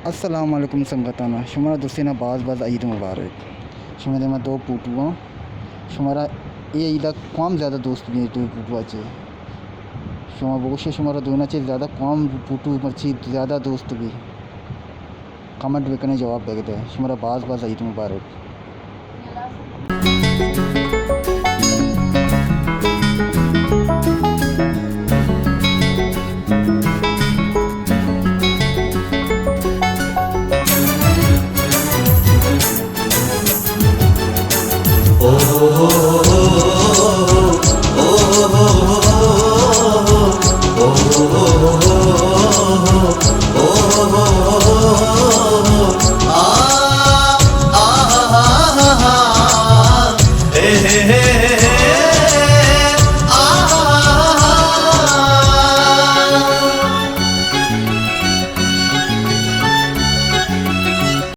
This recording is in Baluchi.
السلام علیکم سنگتانا، شمارا درستینا باز باز عید مبارک۔ شمے دیما دو پوٹو آں، شمارا اے عیدا کوام زیادہ دوست بی دو پوٹو چے؟ شما بگوشے شمارا دوینا چے زیادہ کوام پوٹو مرچی زیادہ دوست بی؟ کمنٹ بکنے، جواب بگدے۔ شمارا باز باز عید مبارک۔